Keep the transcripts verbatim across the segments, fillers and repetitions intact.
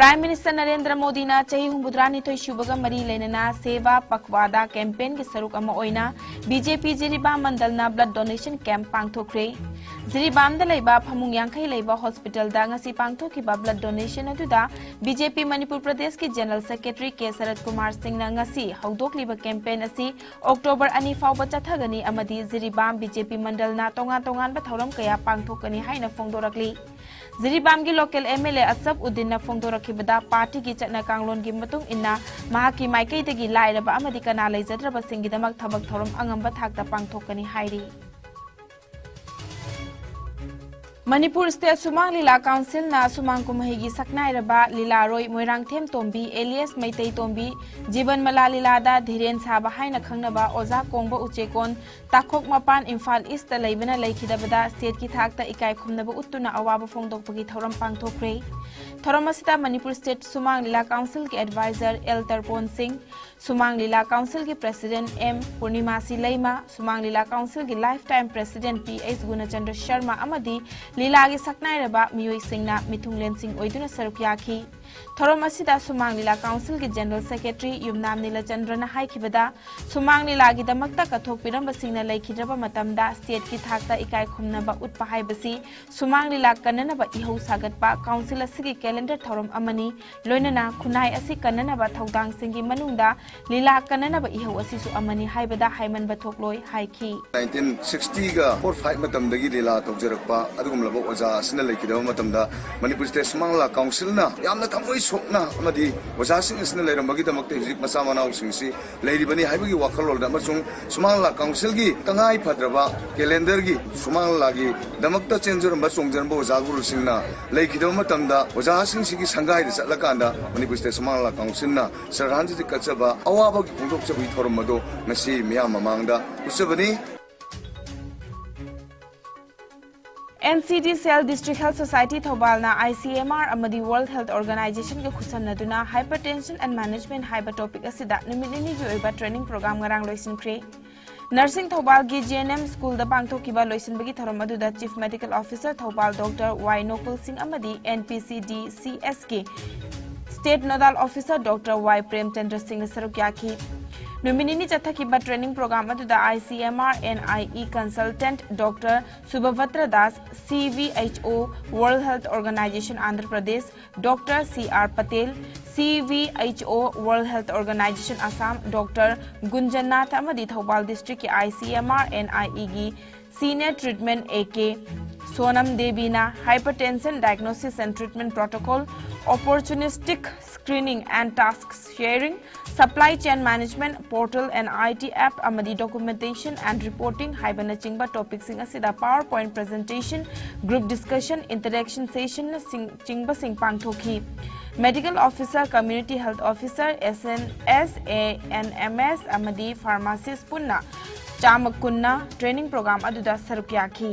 Prime Minister Narendra ꯃꯣꯗꯤꯅ ꯆꯍꯤ ꯍꯨꯝꯐꯨꯇꯔꯥꯅꯤꯊꯣꯏ ꯁꯨꯕꯒ ꯃꯔꯤ ꯂꯩꯅꯅ ꯁꯦꯕꯥ ꯄꯛꯋꯥꯗꯥ campaignꯒꯤ ꯁꯔꯨꯛ ꯑꯃ ꯑꯣꯏꯅ BJP Jiribam ꯃꯟꯗꯜꯅ blood donation camp ꯄꯥꯡꯊꯣꯛꯈ꯭ꯔꯦ꯫ ꯖꯤꯔꯤꯕꯥꯝꯗ ꯂꯩꯕ ꯐꯃꯨꯡ ꯌꯥꯡꯈꯩ ꯂꯩꯕ hospitalꯗ ꯉꯁꯤ ꯄꯥꯡꯊꯣꯛꯈꯤꯕ blood donation ꯑꯗꯨꯗ BJP ꯃꯅꯤꯄꯨꯔ ꯄ꯭ꯔꯗꯦꯁꯀꯤ General Secretary ꯀꯦ ꯁꯔꯠ ꯀꯨꯃꯥꯔ ꯁꯤꯡꯅ ꯉꯁꯤ ꯍꯧꯗꯣꯛꯂꯤꯕ campaign ꯑꯁꯤ October ꯑꯅꯤ ꯐꯥꯎꯕ ꯆꯠꯊꯒꯅꯤ ꯑꯃꯗꯤ ꯖꯤꯔꯤꯕꯥꯝ BJP ꯃꯟꯗꯜꯅ ꯇꯣꯉꯥꯟ ꯇꯣꯉꯥꯟꯕ ꯊꯧꯔꯝ ꯀꯌꯥ ꯄꯥꯡꯊꯣꯛꯀꯅꯤ ꯍꯥꯏꯅ ꯐꯣꯡꯗꯣꯔꯛꯂꯤ꯫ ꯖꯤꯔꯤꯕꯥꯝꯒꯤ local MLA ꯑꯆꯞ ꯎꯗꯤꯟꯅ ꯐꯣꯡꯗꯣꯔꯛꯈꯤꯕꯗ, partyꯒꯤ ꯆꯠꯅ ꯀꯥꯡꯂꯣꯟꯒꯤ ꯃꯇꯨꯡ ꯏꯟꯅ ꯃꯍꯥꯛꯀꯤ ꯃꯥꯏꯀꯩꯗꯒꯤ ꯂꯥꯏꯔꯕ ꯑꯃꯗꯤ ꯀꯅꯥ ꯂꯩꯖꯗ꯭ꯔꯕꯁꯤꯡꯒꯤꯗꯃꯛ ꯊꯕꯛ ꯊꯧꯔꯝ ꯑꯉꯝꯕ ꯊꯥꯛꯇ ꯄꯥꯡꯊꯣꯛꯀꯅꯤ ꯍꯥꯏꯔꯤ꯫ ꯃꯅꯤꯄꯨꯔ State ꯁꯨꯃꯥꯡ ꯂꯤꯂꯥ Councilꯅ ꯁꯨꯃꯥꯡ ꯀꯨꯝꯍꯩꯒꯤ ꯁꯛꯅꯥꯏꯔꯕ ꯂꯤꯂꯥꯔꯣꯏ ꯃꯣꯏꯔꯥꯡꯊꯦꯝ ꯇꯣꯝꯕꯤ alias ꯃꯩꯇꯩ ꯇꯣꯝꯕꯤ ꯖꯤꯕꯟꯃꯂꯥ ꯂꯤꯂꯥꯗ ꯙꯤꯔꯦꯟ ꯁꯥꯕ ꯍꯥꯏꯅ ꯈꯪꯅꯕ ꯑꯣꯖꯥ ꯀꯣꯡꯕ ꯎꯆꯦꯀꯣꯟ ꯇꯥꯈꯣꯛ ꯃꯄꯥꯟ ꯏꯝꯐꯥꯜ Eastꯇ ꯂꯩꯕꯅ ꯂꯩꯈꯤꯗꯕꯗ stateꯀꯤ ꯊꯥꯛꯇ ꯏꯀꯥꯏ ꯈꯨꯝꯅꯕ ꯎꯠꯇꯨꯅ ꯑꯋꯥꯕ ꯐꯣꯡꯗꯣꯛꯄꯒꯤ ꯊꯧꯔꯝ ꯄꯥꯡꯊꯣꯛꯈ꯭ꯔꯦ꯫ ꯊꯧꯔꯝ ꯑꯁꯤꯗ ꯃꯅꯤꯄꯨꯔ State ꯁꯨꯃꯥꯡ ꯂꯤꯂꯥ Councilꯒꯤ advisor ꯑꯦꯜ ꯇꯔꯄꯣꯟ ꯁꯤꯡ, ꯁꯨꯃꯥꯡ ꯂꯤꯂꯥ Councilꯒꯤ President ꯑꯦꯝ ꯄꯨꯔꯅꯤꯃꯥꯁꯤ ꯂꯩꯃ, ꯁꯨꯃꯥꯡ ꯂꯤꯂꯥ Councilꯒꯤ lifetime President P H Gunachandra Sharma ꯑꯃꯗꯤ ꯂꯤꯂꯥꯒꯤ ꯁꯛꯅꯥꯏꯔꯕ ꯃꯤꯑꯣꯏꯁꯤꯡꯅ ꯃꯤꯊꯨꯡꯂꯦꯟꯁꯤꯡ ꯑꯣꯏꯗꯨꯅ ꯁꯔꯨꯛ ꯌꯥꯈꯤ꯫ ꯊꯧꯔꯝ ꯑꯁꯤꯗ ꯁꯨꯃꯥꯡ ꯂꯤꯂꯥ Councilꯒꯤ General Secretary ꯌꯨꯝꯅꯥꯝ ꯅꯤꯂꯆꯟꯗ꯭ꯔꯅ ꯍꯥꯏꯈꯤꯕꯗ, ꯁꯨꯃꯥꯡ ꯂꯤꯂꯥꯒꯤꯗꯃꯛꯇ ꯀꯠꯊꯣꯛꯄꯤꯔꯝꯕꯁꯤꯡꯅ ꯂꯩꯈꯤꯗ꯭ꯔꯕ ꯃꯇꯝꯗ stateꯀꯤ ꯊꯥꯛꯇ ꯏꯀꯥꯏ ꯈꯨꯝꯅꯕ ꯎꯠꯄ ꯍꯥꯏꯕꯁꯤ ꯁꯨꯃꯥꯡ ꯂꯤꯂꯥ ꯀꯟꯅꯅꯕ ꯏꯍꯧ ꯁꯥꯒꯠꯄ Council ꯑꯁꯤꯒꯤ calendar ꯊꯧꯔꯝ ꯑꯃꯅꯤ꯫ ꯂꯣꯏꯅꯅ ꯈꯨꯟꯅꯥꯏ ꯑꯁꯤ ꯀꯟꯅꯅꯕ ꯊꯧꯗꯥꯡꯁꯤꯡꯒꯤ ꯃꯅꯨꯡꯗ ꯂꯤꯂꯥ ꯀꯟꯅꯅꯕ ꯏꯍꯧ ꯑꯁꯤꯁꯨ ꯑꯃꯅꯤ ꯍꯥꯏꯕꯗ ꯍꯥꯏꯃꯟꯕ ꯊꯣꯛꯂꯣꯏ ꯍꯥꯏꯈꯤ꯫ Nineteen sixtyꯒ four five ꯃꯇꯝꯗꯒꯤ ꯂꯤꯂꯥ ꯇꯧꯖꯔꯛꯄ ꯑꯗꯨꯒꯨꯝꯂꯕ ꯑꯣꯖꯥ ꯑꯁꯤꯅ ꯂꯩꯈꯤꯗꯕ ꯃꯇꯝꯗ ꯃꯅꯤꯄꯨꯔ State ꯁꯨꯃꯥꯡ ꯂꯤꯂꯥ Councilꯅ ꯌꯥꯝꯅ ꯊꯃꯣꯏ ꯁꯣꯛꯅ ꯑꯃꯗꯤ ꯑꯣꯖꯥꯁꯤꯡ ꯑꯁꯤꯅ ꯂꯩꯔꯝꯕꯒꯤꯗꯃꯛꯇ ꯍꯧꯖꯤꯛ ꯃꯆꯥ ꯃꯅꯥꯎꯁꯤꯡꯁꯤ ꯂꯩꯔꯤꯕꯅꯤ ꯍꯥꯏꯕꯒꯤ ꯋꯥꯈꯜꯂꯣꯟꯗ ꯑꯃꯁꯨꯡ ꯁꯨꯃꯥꯡ ꯂꯤꯂꯥ Councilꯒꯤ ꯇꯉꯥꯏ ꯐꯗ꯭ꯔꯕ calendarꯒꯤ ꯁꯨꯃꯥꯡ ꯂꯤꯂꯥꯒꯤꯗꯃꯛꯇ ꯆꯦꯟꯖꯔꯝꯕ ꯆꯣꯡꯖꯔꯝꯕ ꯑꯣꯖꯥ ꯒꯨꯔꯨꯁꯤꯡꯅ ꯂꯩꯈꯤꯗꯕ ꯃꯇꯝꯗ ꯑꯣꯖꯥꯁꯤꯡꯁꯤꯒꯤ ꯁꯪꯒꯥꯏꯗ ꯆꯠꯂꯀꯥꯟꯗ ꯃꯅꯤꯄꯨꯔ State ꯁꯨꯃꯥꯡ ꯂꯤꯂꯥ Councilꯅ ꯁ꯭ꯔꯗꯥꯟꯖꯂꯤ ꯀꯠꯆꯕ ꯑꯋꯥꯕꯒꯤ ꯐꯣꯡꯗꯣꯛꯆꯕꯒꯤ ꯊꯧꯔꯝ ꯑꯗꯨ ꯉꯁꯤ ꯃꯤꯌꯥꯝ ꯃꯃꯥꯡꯗ ꯎꯠꯆꯕꯅꯤ꯫ NCD Cell District Health Society ꯊꯧꯕꯥꯜꯅ ICMR ꯑꯃꯗꯤ World Health Organizationꯒ ꯈꯨꯠꯁꯝꯅꯗꯨꯅ Hypertension and Management ꯍꯥꯏꯕ topic ꯑꯁꯤꯗ ꯅꯨꯃꯤꯠ ꯅꯤꯅꯤꯒꯤ ꯑꯣꯏꯕ training program ꯉꯔꯥꯡ ꯂꯣꯏꯁꯤꯟꯈ꯭ꯔꯦ꯫ Nursing ꯊꯧꯕꯥꯜꯒꯤ GNM Schoolꯗ ꯄꯥꯡꯊꯣꯛꯈꯤꯕ ꯂꯣꯏꯁꯤꯟꯕꯒꯤ ꯊꯧꯔꯝ ꯑꯗꯨꯗ Chief Medical Officer Thoubal Doctor ꯋꯥꯏ ꯅꯣꯀꯨꯜ ꯁꯤꯡ ꯑꯃꯗꯤ NPCD CSꯀꯤ State Nodal Officer Doctor Y Premchandra Singh ꯅ ꯁꯔꯨꯛ ꯌꯥꯈꯤ꯫ ꯅꯨꯃꯤꯠ ꯅꯤꯅꯤ ꯆꯠꯊꯈꯤꯕ training program ꯑꯗꯨꯗ I C M R N I E consultant Doctor Subhadra Das, C V H O, World Health Organization Andhra Pradesh, Doctor C R Patel, C V H O, World Health Organization Assam, Doctor Gunjannath ꯑꯃꯗꯤ Thoubal district ꯀꯤ I C M R N I E ꯒꯤ Senior Treatment A K Sonam Devi ꯅ hypertension diagnosis and treatment protocol, opportunistic screening and task sharing, supply chain management, portal and I T app ꯑꯃꯗꯤ documentation and reporting ꯍꯥꯏꯕꯅꯆꯤꯡꯕ topic ꯁꯤꯡ ꯑꯁꯤꯗ PowerPoint presentation, group discussion, interaction session ꯅ ꯆꯤꯡꯕꯁꯤꯡ ꯄꯥꯡꯊꯣꯛꯈꯤ꯫ Medical Officer, Community Health Officer, S N S, A N M S ꯑꯃꯗꯤ pharmacist ꯄꯨꯟꯅ ꯆꯥꯝꯃ ꯀꯨꯟꯅ training program ꯑꯗꯨꯗ ꯁꯔꯨꯛ ꯌꯥꯈꯤ꯫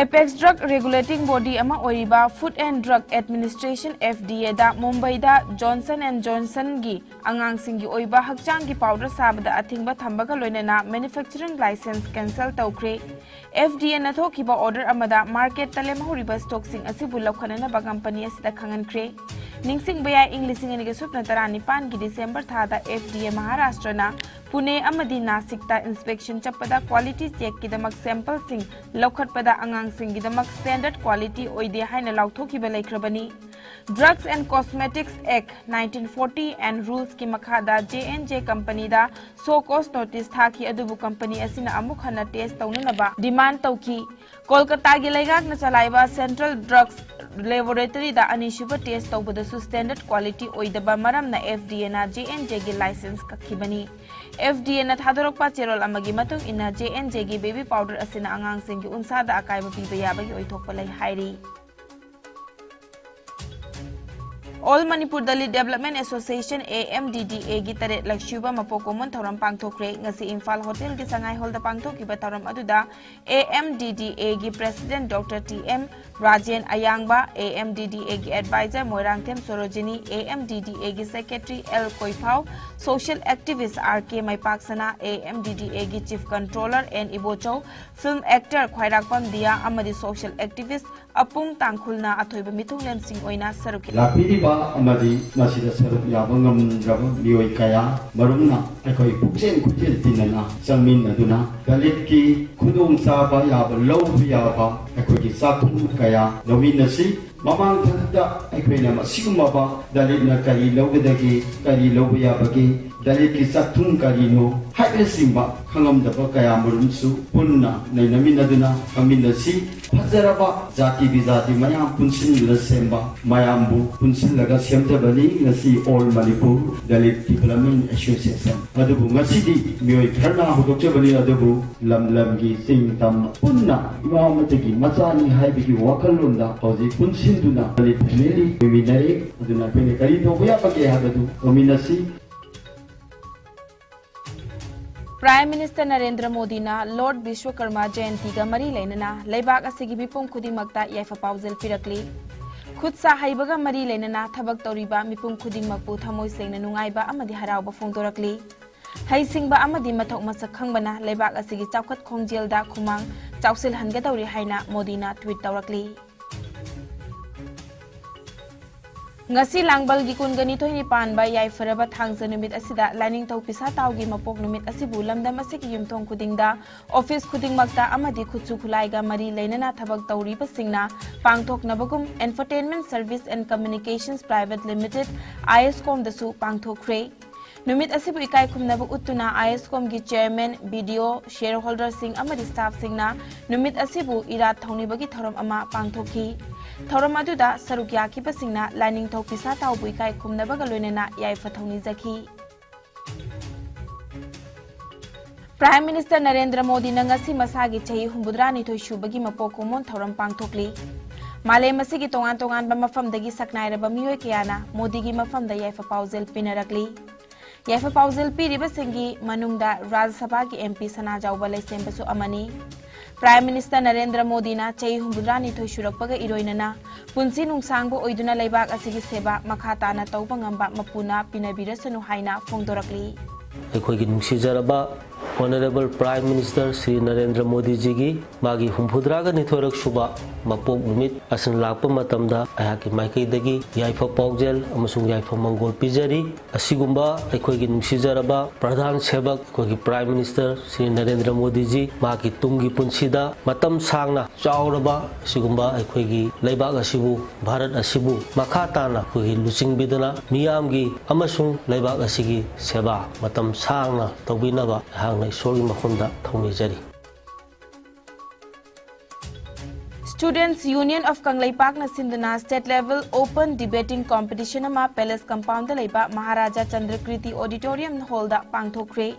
Apex drug regulating body ꯑꯃ ꯑꯣꯏꯔꯤꯕ Food and Drug Administration, F D A the ꯃꯨꯝꯕꯩꯗ Johnson and Johnson ꯒꯤ ꯑꯉꯥꯡꯁꯤꯡꯒꯤ ꯑꯣꯏꯕ ꯍꯛꯆꯥꯡꯒꯤ powder ꯁꯥꯕꯗ ꯑꯊꯤꯡꯕ ꯊꯝꯕꯒ ꯂꯣꯏꯅꯅ manufacturing license cancel ꯇꯧꯈ꯭ꯔꯦ꯫ F D A ꯅ ꯊꯣꯛꯈꯤꯕ order ꯑꯃꯗ market ꯇ ꯂꯦꯝꯍꯧꯔꯤꯕ stock ꯁꯤꯡ ꯑꯁꯤꯕꯨ ꯂꯧꯈꯠꯅꯅꯕ company ꯑꯁꯤꯗ ꯈꯪꯍꯟꯈ꯭ꯔꯦ꯫ ꯅꯤꯡꯁꯤꯡꯕ ꯌꯥꯏ, ꯏꯪ ꯂꯤꯁꯤꯡ ꯑꯅꯤꯒ ꯁꯨꯞꯅ ꯇꯔꯥꯅꯤꯄꯥꯟꯒꯤ December ꯊꯥꯗ F D A ꯃꯍꯥꯔꯥꯁꯇ꯭ꯔꯅ ꯄꯨꯅꯦ ꯑꯃꯗꯤ ꯅꯥꯁꯤꯛꯇ inspection ꯆꯠꯄꯗ quality check ꯀꯤꯗꯃꯛ sample ꯁꯤꯡ ꯂꯧꯈꯠꯄꯗ ꯑꯉꯥꯡꯁꯤꯡꯒꯤꯗꯃꯛ standard quality ꯑꯣꯏꯗꯦ ꯍꯥꯏꯅ ꯂꯥꯎꯊꯣꯛꯈꯤꯕ ꯂꯩꯈ꯭ꯔꯕꯅꯤ꯫ Drugs and Cosmetics Act nineteen forty and rules ꯀꯤ ꯃꯈꯥꯗ J and J company the show cause notice ꯊꯥꯈꯤ, ꯑꯗꯨꯕꯨ company ꯑꯁꯤꯅ ꯑꯃꯨꯛ ꯍꯟꯅ test ꯇꯧꯅꯅꯕ demand ꯇꯧꯈꯤ꯫ ꯀꯣꯜꯀꯇꯥꯒꯤ ꯂꯩꯉꯥꯛꯅ ꯆꯂꯥꯏꯕ Central Drugs Laboratory ꯗ ꯑꯅꯤꯁꯨꯕ test ꯇꯧꯕꯗꯁꯨ standard quality ꯑꯣꯏꯗꯕ ꯃꯔꯝꯅ F D A ꯅ J and J ꯒꯤ license ꯀꯛꯈꯤꯕꯅꯤ꯫ F D A ꯅ ꯊꯥꯗꯣꯔꯛꯄ ꯆꯦꯔꯣꯜ ꯑꯃꯒꯤ ꯃꯇꯨꯡ ꯏꯟꯅ, J and J ꯒꯤ baby powder ꯑꯁꯤꯅ ꯑꯉꯥꯡꯁꯤꯡꯒꯤ ꯎꯟꯁꯥꯗ ꯑꯀꯥꯏꯕ ꯄꯤꯕ ꯌꯥꯕꯒꯤ ꯑꯣꯏꯊꯣꯛꯄ ꯂꯩ ꯍꯥꯏꯔꯤ꯫ All Manipur Dalit Development Association, A M D D A ꯒꯤ ꯇꯔꯦꯠꯂꯛ ꯁꯨꯕ ꯃꯄꯣꯛ ꯀꯨꯝꯑꯣꯟ ꯊꯧꯔꯝ ꯄꯥꯡꯊꯣꯛꯈ꯭ꯔꯦ꯫ ꯉꯁꯤ ꯏꯝꯐꯥꯜ hotel ꯒꯤ ꯁꯉꯥꯏ hall ꯗ ꯄꯥꯡꯊꯣꯛꯈꯤꯕ ꯊꯧꯔꯝ ꯑꯗꯨꯗ A M D D A ꯒꯤ president Doctor T M Rajen ꯑꯌꯥꯡꯕ, A M D D A ꯒꯤ advisor Moirangthem Sarojini, A M D D A ꯒꯤ secretary L ꯀꯣꯏꯐꯥꯎ, social activist R K ꯃꯩꯄꯥꯛꯁꯅꯥ, A M D D A ꯒꯤ chief controller N Ibochou, film actor ꯈ꯭ꯋꯥꯏꯔꯥꯛꯄꯝ ꯗꯤꯌꯥ ꯑꯃꯗꯤ social activist ꯑꯄꯨꯡ ꯇꯥꯡꯈꯨꯜꯅ ꯑꯊꯣꯏꯕ ꯃꯤꯊꯨꯡꯂꯦꯟꯁꯤꯡ ꯑꯣꯏꯅ ꯁꯔꯨꯛ ꯌꯥꯏ꯫ ꯂꯥꯛꯄꯤꯔꯤꯕ ꯑꯃꯗꯤ ꯃꯁꯤꯗ ꯁꯔꯨꯛ ꯌꯥꯕ ꯉꯝꯗ꯭ꯔꯕ ꯃꯤꯑꯣꯏ ꯀꯌꯥ ꯃꯔꯨꯝꯅ ꯑꯩꯈꯣꯏ ꯄꯨꯛꯆꯦꯜ ꯈꯨꯠꯆꯦꯜ ꯇꯤꯟꯅꯅ ꯆꯪꯃꯤꯟꯅꯗꯨꯅ ꯗꯂꯤꯠꯀꯤ ꯈꯨꯗꯣꯡꯆꯥꯕ ꯌꯥꯕ ꯂꯧꯕ ꯌꯥꯕ ꯑꯩꯈꯣꯏꯒꯤ ꯆꯥꯛꯈꯨꯝ ꯀꯌꯥ ꯂꯧꯃꯤꯟꯅꯁꯤ꯫ ꯃꯃꯥꯡ ꯊꯛꯇ ꯑꯩꯈꯣꯏꯅ ꯃꯁꯤꯒꯨꯝꯂꯕ ꯗꯂꯤꯠꯅ ꯀꯔꯤ ꯂꯧꯒꯗꯒꯦ, ꯀꯔꯤ ꯂꯧꯕ ꯌꯥꯕꯒꯦ, ꯗꯂꯤꯠꯀꯤ ꯆꯥꯛꯊꯨꯝ ꯀꯔꯤꯅꯣ ꯍꯥꯏꯕꯅꯆꯤꯡꯕ ꯈꯪꯂꯝꯗꯕ ꯀꯌꯥ ꯃꯔꯨꯝꯁꯨ ꯄꯨꯟꯅ ꯅꯩꯅꯃꯤꯟꯅꯗꯨꯅ ꯈꯪꯃꯤꯟꯅꯁꯤ꯫ ꯐꯖꯔꯕ ꯖꯥꯇꯤ ꯕꯤꯖꯥꯇꯤ ꯃꯌꯥꯝ ꯄꯨꯟꯁꯤꯟꯗꯨꯅ ꯁꯦꯝꯕ, ꯃꯌꯥꯝꯕꯨ ꯄꯨꯟꯁꯤꯜꯂꯒ ꯁꯦꯝꯖꯕꯅꯤ ꯉꯁꯤ All Manipur Dalit Development Association꯫ ꯑꯗꯨꯕꯨ ꯉꯁꯤꯗꯤ ꯃꯤꯑꯣꯏ ꯈꯔꯅ ꯍꯧꯗꯣꯛꯆꯕꯅꯤ, ꯑꯗꯨꯕꯨ ꯂꯝ ꯂꯝꯒꯤ ꯆꯤꯡ ꯇꯝ ꯄꯨꯟꯅ ꯏꯃꯥ ꯑꯃꯠꯇꯒꯤ ꯃꯆꯥꯅꯤ ꯍꯥꯏꯕꯒꯤ ꯋꯥꯈꯜꯂꯣꯟꯗ ꯍꯧꯖꯤꯛ ꯄꯨꯟꯁꯤꯟꯗꯨꯅ Dalit family ꯑꯣꯏꯃꯤꯟꯅꯔꯤ꯫ ꯑꯗꯨꯅ ꯑꯩꯈꯣꯏꯅ ꯀꯔꯤ ꯇꯧꯕ ꯌꯥꯕꯒꯦ ꯍꯥꯏꯕꯗꯨ ꯇꯧꯃꯤꯟꯅꯁꯤ꯫ Prime Minister ꯅꯔꯦꯟꯗ꯭ꯔ ꯃꯣꯗꯤꯅ ꯂꯣꯔꯗ ꯕꯤꯁ꯭ꯋꯀꯔꯃ ꯖꯌꯟꯇꯤꯒ ꯃꯔꯤ ꯂꯩꯅꯅ ꯂꯩꯕꯥꯛ ꯑꯁꯤꯒꯤ ꯃꯤꯄꯨꯝ ꯈꯨꯗꯤꯡꯃꯛꯇ ꯌꯥꯏꯐ ꯄꯥꯎꯖꯦꯜ ꯄꯤꯔꯛꯂꯤ꯫ ꯈꯨꯠ ꯁꯥ ꯍꯩꯕꯒ ꯃꯔꯤ ꯂꯩꯅꯅ ꯊꯕꯛ ꯇꯧꯔꯤꯕ ꯃꯤꯄꯨꯝ ꯈꯨꯗꯤꯡꯃꯛꯄꯨ ꯊꯃꯣꯏ ꯁꯦꯡꯅ ꯅꯨꯡꯉꯥꯏꯕ ꯑꯃꯗꯤ ꯍꯔꯥꯎꯕ ꯐꯣꯡꯗꯣꯔꯛꯂꯤ꯫ ꯍꯩꯁꯤꯡꯕ ꯑꯃꯗꯤ ꯃꯊꯧ ꯃꯁꯛ ꯈꯪꯕꯅ ꯂꯩꯕꯥꯛ ꯑꯁꯤꯒꯤ ꯆꯥꯎꯈꯠ ꯈꯣꯡꯖꯦꯜꯗ ꯈꯨꯃꯥꯡ ꯆꯥꯎꯁꯤꯜꯍꯟꯒꯗꯧꯔꯤ ꯍꯥꯏꯅ ꯃꯣꯗꯤꯅ ꯇ꯭ꯋꯤꯠ ꯇꯧꯔꯛꯂꯤ꯫ ꯉꯁꯤ ꯂꯥꯡꯕꯜꯒꯤ ꯀꯨꯟꯒ ꯅꯤꯊꯣꯏꯅꯤ ꯄꯥꯟꯕ ꯌꯥꯏꯐꯔꯕ ꯊꯥꯡꯖ ꯅꯨꯃꯤꯠ ꯑꯁꯤꯗ ꯂꯥꯏꯅꯤꯡꯊꯧ ꯄꯤꯁꯥ ꯇꯥꯎꯒꯤ ꯃꯄꯣꯛ ꯅꯨꯃꯤꯠ ꯑꯁꯤꯕꯨ ꯂꯝꯗꯝ ꯑꯁꯤꯒꯤ ꯌꯨꯝꯊꯣꯡ ꯈꯨꯗꯤꯡꯗ, ꯑꯣꯐꯤꯁ ꯈꯨꯗꯤꯡꯃꯛꯇ ꯑꯃꯗꯤ ꯈꯨꯠꯁꯨ ꯈꯨꯠꯂꯥꯏꯒ ꯃꯔꯤ ꯂꯩꯅꯅ ꯊꯕꯛ ꯇꯧꯔꯤꯕꯁꯤꯡꯅ ꯄꯥꯡꯊꯣꯛꯅꯕꯒꯨꯝ Entertainment Service and Communications Private Limited, ISCOM ꯗꯁꯨ ꯄꯥꯡꯊꯣꯛꯈ꯭ꯔꯦ꯫ ꯅꯨꯃꯤꯠ ꯑꯁꯤꯕꯨ ꯏꯀꯥꯏ ꯈꯨꯝꯅꯕ ꯎꯠꯇꯨꯅ ISCOM ꯒꯤ chairman, BDO, shareholder ꯁꯤꯡ ꯑꯃꯗꯤ staff ꯁꯤꯡꯅ ꯅꯨꯃꯤꯠ ꯑꯁꯤꯕꯨ ꯏꯔꯥꯠ ꯊꯧꯅꯤꯕꯒꯤ ꯊꯧꯔꯝ ꯑꯃ ꯄꯥꯡꯊꯣꯛꯈꯤ꯫ ꯊꯧꯔꯝ ꯑꯗꯨꯗ ꯁꯔꯨꯛ ꯌꯥꯈꯤꯕꯁꯤꯡꯅ ꯂꯥꯏꯅꯤꯡꯊꯧ ꯄꯤꯁꯥ ꯇꯥꯎꯕꯨ ꯏꯀꯥꯏ ꯈꯨꯝꯅꯕꯒ ꯂꯣꯏꯅꯅ ꯌꯥꯏꯐ ꯊꯧꯅꯤꯖꯈꯤ꯫ Prime Minister ꯅꯔꯦꯟꯗ꯭ꯔ ꯃꯣꯗꯤꯅ ꯉꯁꯤ ꯃꯁꯥꯒꯤ ꯆꯍꯤ ꯍꯨꯝꯐꯨꯇꯔꯥ ꯅꯤꯊꯣꯏ ꯁꯨꯕꯒꯤ ꯃꯄꯣꯛ ꯀꯨꯝꯑꯣꯟ ꯊꯧꯔꯝ ꯄꯥꯡꯊꯣꯛꯂꯤ꯫ ꯃꯥꯂꯦꯝ ꯑꯁꯤꯒꯤ ꯇꯣꯉꯥꯟ ꯇꯣꯉꯥꯟꯕ ꯃꯐꯝꯗꯒꯤ ꯁꯛꯅꯥꯏꯔꯕ ꯃꯤꯑꯣꯏ ꯀꯌꯥꯅ ꯃꯣꯗꯤꯒꯤ ꯃꯐꯝꯗ ꯌꯥꯏꯐ ꯄꯥꯎꯖꯦꯜ ꯄꯤꯅꯔꯛꯂꯤ꯫ ꯌꯥꯏꯐ ꯄꯥꯎꯖꯦꯜ ꯄꯤꯔꯤꯕꯁꯤꯡꯒꯤ ꯃꯅꯨꯡꯗ ꯔꯥꯖ꯭ꯌ ꯁꯚꯥꯒꯤ MP ꯁꯅꯥꯖꯥꯎꯕ ꯂꯩꯁꯦꯝꯕꯁꯨ ꯑꯃꯅꯤ꯫ Prime Minister ꯅꯔꯦꯟꯗ꯭ꯔ ꯃꯣꯗꯤꯅ ꯆꯍꯤ ꯍꯨꯝꯐꯨꯇꯔꯥ ꯅꯤꯊꯣꯏ ꯁꯨꯔꯛꯄꯒ ꯏꯔꯣꯏꯅꯅ ꯄꯨꯟꯁꯤ ꯅꯨꯡꯁꯥꯡꯕ ꯑꯣꯏꯗꯨꯅ ꯂꯩꯕꯥꯛ ꯑꯁꯤꯒꯤ ꯁꯦꯕꯥ ꯃꯈꯥ ꯇꯥꯅ ꯇꯧꯕ ꯉꯝꯕ ꯃꯄꯨꯅ ꯄꯤꯅꯕꯤꯔꯁꯅꯨ ꯍꯥꯏꯅ ꯐꯣꯡꯗꯣꯔꯛꯂꯤ꯫ ꯑꯩꯈꯣꯏꯒꯤ ꯅꯨꯡꯁꯤꯖꯔꯕ Honorable Prime Minister Shri Narendra ꯃꯣꯗꯤꯖꯤꯒꯤ ꯃꯥꯒꯤ ꯍꯨꯝꯐꯨꯇꯔꯥꯒ ꯅꯤꯊꯣꯏꯔꯛ ꯁꯨꯕ ꯃꯄꯣꯛ ꯅꯨꯃꯤꯠ ꯑꯁꯤꯅ ꯂꯥꯛꯄ ꯃꯇꯝꯗ ꯑꯩꯍꯥꯛꯀꯤ ꯃꯥꯏꯀꯩꯗꯒꯤ ꯌꯥꯏꯐ ꯄꯥꯎꯖꯦꯜ ꯑꯃꯁꯨꯡ ꯌꯥꯏꯐ ꯃꯪꯒꯣꯜ ꯄꯤꯖꯔꯤ꯫ ꯑꯁꯤꯒꯨꯝꯕ ꯑꯩꯈꯣꯏꯒꯤ ꯅꯨꯡꯁꯤꯖꯔꯕ ꯄ꯭ꯔꯙꯥꯟ ꯁꯦꯕꯛ, ꯑꯩꯈꯣꯏꯒꯤ Prime Minister ꯁ꯭ꯔꯤ ꯅꯔꯦꯟꯗ꯭ꯔ ꯃꯣꯗꯤꯖꯤ ꯃꯍꯥꯛꯀꯤ ꯇꯨꯡꯒꯤ ꯄꯨꯟꯁꯤꯗ ꯃꯇꯝ ꯁꯥꯡꯅ ꯆꯥꯎꯔꯕ ꯑꯁꯤꯒꯨꯝꯕ ꯑꯩꯈꯣꯏꯒꯤ ꯂꯩꯕꯥꯛ ꯑꯁꯤꯕꯨ, ꯚꯥꯔꯠ ꯑꯁꯤꯕꯨ ꯃꯈꯥ ꯇꯥꯅ ꯑꯩꯈꯣꯏꯒꯤ ꯂꯨꯆꯤꯡꯕꯤꯗꯨꯅ ꯃꯤꯌꯥꯝꯒꯤ ꯑꯃꯁꯨꯡ ꯂꯩꯕꯥꯛ ꯑꯁꯤꯒꯤ ꯁꯦꯕꯥ ꯃꯇꯝ ꯁꯥꯡꯅ ꯇꯧꯕꯤꯅꯕ ꯑꯩꯍꯥꯛꯅ ꯏꯁꯣꯔꯒꯤ ꯃꯐꯝꯗ ꯊꯧꯅꯤꯖꯔꯤ꯫ Students Union of ꯀꯪꯂꯩꯄꯥꯛꯅ ꯁꯤꯟꯗꯨꯅ State Level Open Debating Competition ꯑꯃ Palace Compoundꯗ ꯂꯩꯕ ꯃꯍꯥꯔꯥꯖꯥ ꯆꯟꯗ꯭ꯔꯀ꯭ꯔꯤꯇꯤ Auditorium Hallꯗ ꯄꯥꯡꯊꯣꯛꯈ꯭ꯔꯦ꯫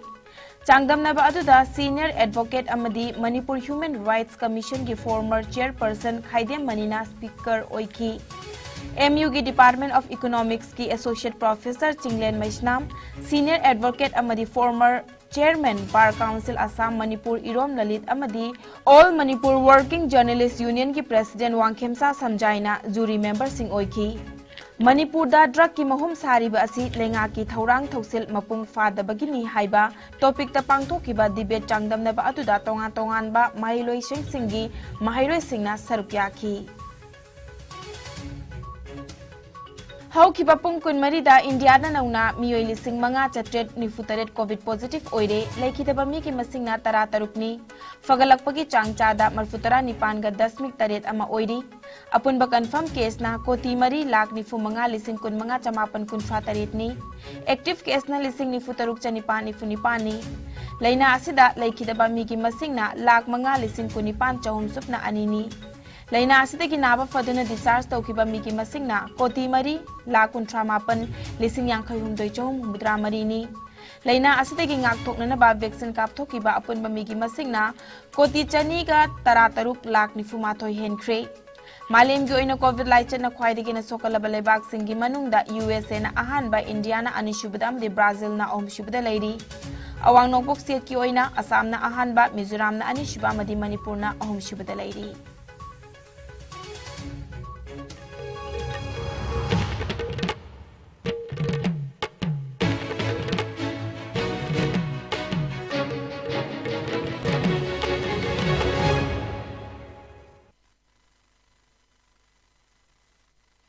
ꯆꯥꯡꯗꯝꯅꯕ ꯑꯗꯨꯗ Senior Advocate ꯑꯃꯗꯤ Manipur Human Rights Commissionꯒꯤ former Chairperson ꯈꯥꯏꯗꯦꯝ ꯃꯅꯤꯅ speaker ꯑꯣꯏꯈꯤ꯫ MUꯒꯤ Department of Economicsꯀꯤ Associate Professor Chinglen Meisnam, Senior Advocate ꯑꯃꯗꯤ former Chairman Bar Council Assam Manipur ꯏꯔꯣꯝ ꯂꯂꯤꯠ ꯑꯃꯗꯤ All Manipur Working Journalist Unionꯒꯤ President Wangkhemcha ꯁꯝꯖꯥꯏꯅ jury memberꯁꯤꯡ ꯑꯣꯏꯈꯤ꯫ ꯃꯅꯤꯄꯨꯔꯗ drugꯀꯤ ꯃꯍꯨꯝ ꯁꯥꯔꯤꯕ ꯑꯁꯤ ꯂꯩꯉꯥꯛꯀꯤ ꯊꯧꯔꯥꯡ ꯊꯧꯁꯤꯜ ꯃꯄꯨꯡ ꯐꯥꯗꯕꯒꯤꯅꯤ ꯍꯥꯏꯕ topicꯇ ꯄꯥꯡꯊꯣꯛꯈꯤꯕ debate ꯆꯥꯡꯗꯝꯅꯕ ꯑꯗꯨꯗ ꯇꯣꯉꯥꯟ ꯇꯣꯉꯥꯟꯕ ꯃꯍꯩꯂꯣꯏꯁꯪꯁꯤꯡꯒꯤ ꯃꯍꯩꯔꯣꯏꯁꯤꯡꯅ ꯁꯔꯨꯛ ꯌꯥꯈꯤ꯫ ꯍꯧꯈꯤꯕ ꯄꯨꯡ ꯀꯨꯟꯃꯔꯤꯗ ꯏꯟꯗꯤꯌꯥꯗ ꯅꯧꯅ ꯃꯤꯑꯣꯏ ꯂꯤꯁꯤꯡ ꯃꯉꯥ ꯆꯥꯇ꯭ꯔꯦꯠ ꯅꯤꯐꯨ ꯇꯔꯦꯠ COVID positive ꯑꯣꯏꯔꯦ꯫ ꯂꯩꯈꯤꯗꯕ ꯃꯤꯒꯤ ꯃꯁꯤꯡꯅ ꯇꯔꯥ ꯇꯔꯨꯛꯅꯤ꯫ ꯐꯒꯠꯂꯛꯄꯒꯤ ꯆꯥꯡ ꯆꯥꯗ ꯃꯔꯤꯐꯨ ꯇꯔꯥ ꯅꯤꯄꯥꯟꯒ ꯗꯁꯃꯤꯛ ꯇꯔꯦꯠ ꯑꯃ ꯑꯣꯏꯔꯤ꯫ ꯑꯄꯨꯟꯕ confirm caseꯅ ꯀꯣꯇꯤ ꯃꯔꯤ ꯂꯥꯈ ꯅꯤꯐꯨ ꯃꯉꯥ ꯂꯤꯁꯤꯡ ꯀꯨꯟ ꯃꯉꯥ ꯆꯃꯥꯄꯟ ꯀꯨꯟꯊ꯭ꯔꯥ ꯇꯔꯦꯠꯅꯤ꯫ Active caseꯅ ꯂꯤꯁꯤꯡ ꯅꯤꯐꯨ ꯇꯔꯨꯛ ꯆꯅꯤꯄꯥꯟ ꯅꯤꯐꯨ ꯅꯤꯄꯥꯟꯅꯤ꯫ ꯂꯥꯏꯅꯥ ꯑꯁꯤꯗ ꯂꯩꯈꯤꯗꯕ ꯃꯤꯒꯤ ꯃꯁꯤꯡꯅ ꯂꯥꯈ ꯃꯉꯥ ꯂꯤꯁꯤꯡ ꯀꯨꯟꯅꯤꯄꯥꯟ ꯆꯍꯨꯝ ꯁꯨꯞꯅ ꯑꯅꯤꯅꯤ꯫ ꯂꯥꯏꯅꯥ ꯑꯁꯤꯗꯒꯤ ꯅꯥꯕ ꯐꯗꯨꯅ discharge ꯇꯧꯈꯤꯕ ꯃꯤꯒꯤ ꯃꯁꯤꯡꯅ ꯀꯣꯇꯤ ꯃꯔꯤ ꯂꯥꯈ ꯀꯨꯟꯊ꯭ꯔꯥ ꯃꯥꯄꯟ ꯂꯤꯁꯤꯡ ꯌꯥꯡꯈꯩ ꯍꯨꯝꯗꯣꯏ ꯆꯍꯨꯝ ꯍꯨꯝꯐꯨꯇꯔꯥ ꯃꯔꯤꯅꯤ꯫ ꯂꯥꯏꯅꯥ ꯑꯁꯤꯗꯒꯤ ꯉꯥꯛꯊꯣꯛꯅꯅꯕ vaccine ꯀꯥꯞꯊꯣꯛꯈꯤꯕ ꯑꯄꯨꯟꯕ ꯃꯤꯒꯤ ꯃꯁꯤꯡꯅ ꯀꯣꯇꯤ ꯆꯅꯤꯒ ꯇꯔꯥ ꯇꯔꯨꯛ ꯂꯥꯈ ꯅꯤꯐꯨ ꯃꯥꯊꯣꯏ ꯍꯦꯟꯈ꯭ꯔꯦ꯫ ꯃꯥꯂꯦꯝꯒꯤ ꯑꯣꯏꯅ COVID ꯂꯥꯏꯆꯠꯅ ꯈ꯭ꯋꯥꯏꯗꯒꯤ ꯍꯦꯟꯅ ꯁꯣꯛꯀꯜꯂꯕ ꯂꯩꯕꯥꯛꯁꯤꯡꯒꯤ ꯃꯅꯨꯡꯗ USAꯅ ꯑꯍꯥꯟꯕ, ꯏꯟꯗꯤꯌꯥꯅ ꯑꯅꯤꯁꯨꯕꯗ ꯑꯃꯗꯤ ꯕ꯭ꯔꯥꯖꯤꯜꯅ ꯑꯍꯨꯝꯁꯨꯕꯗ ꯂꯩꯔꯤ꯫ ꯑꯋꯥꯡ ꯅꯣꯡꯄꯣꯛ ꯁ꯭ꯇꯦꯠꯀꯤ ꯑꯣꯏꯅ ꯑꯁꯥꯝꯅ ꯑꯍꯥꯟꯕ, ꯃꯤꯖꯣꯔꯥꯝꯅ ꯑꯅꯤꯁꯨꯕ ꯑꯃꯗꯤ ꯃꯅꯤꯄꯨꯔꯅ ꯑꯍꯨꯝꯁꯨꯕꯗ ꯂꯩꯔꯤ꯫